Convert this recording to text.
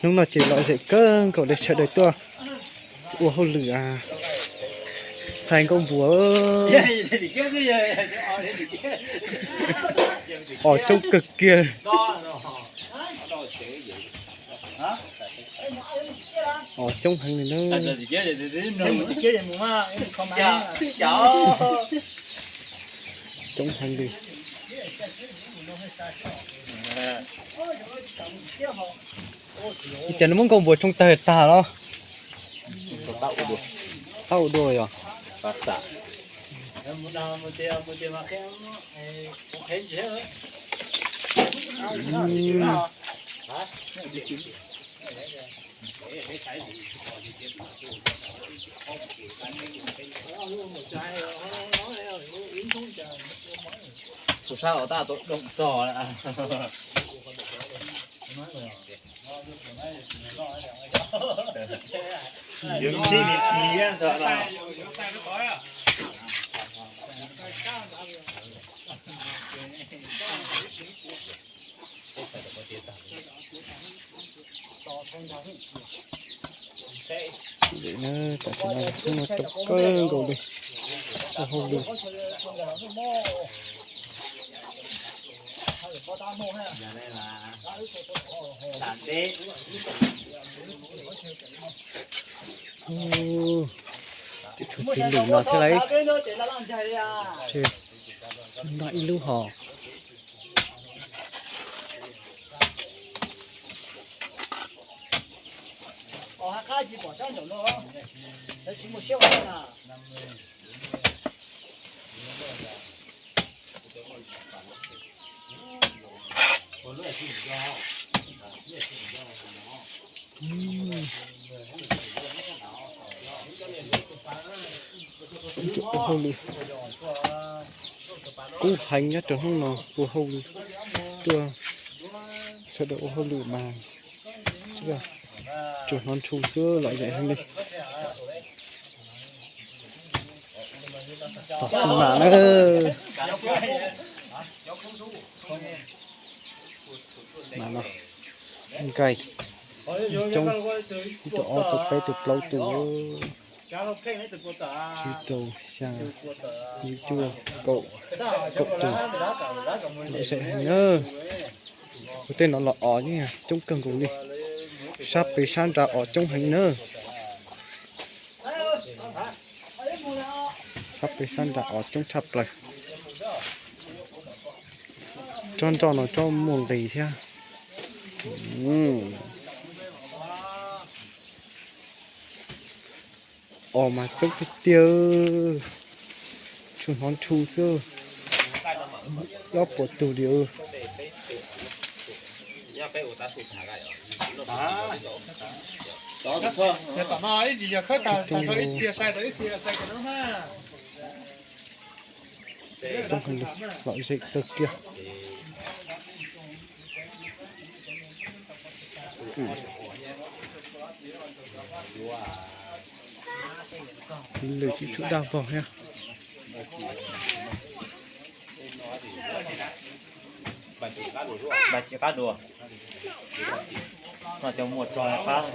Hnub no ces lom zem kawg nkaus li sawv daws tuaj ua hauj lwm xais nkauj npua. Os coob kawg kiag. Os coob heev li na. Coob heev li. Ua cas nws muab nkauj npua tsoo tawg tag los? Pab ua dua yog? Tus sab los tab tom doom txog. Tam sim no hnub no coob kawg nkaus li, ua hauj lwm. Ces tshuav txiv lwm no thiab lauj. Ces noj ib lub hos. Ua hauj lwm kub heev nyob rau hnub no, ua hauj lwm tuaj, sawv daws ua hauj lwm mas tsuas hnov ntshu xwb, lom zem heev li. Tom xi mas na. Mas no nkaij coob, ib tug ob tug peb tug plaub tug, tsib rau xya, yim cuaj, kaum, kaum tus, lom zem heev na. Ua tej no los os yeej coob kawg nkaus li, sab pem sab nrad os coob heev na. Sab pem sab nrad os coob tshaj plaws. Tsob nroj no tsob muaj nqis thiab. Os mas coob tiag tiag, tsuas hnov ntshu xwb, ob puas tug li. Coob heev li, lom zem kawg kiag. Lwm tsis tshuav daj vog thiab. Npaj ci qab dua. No cov muaj tso qab.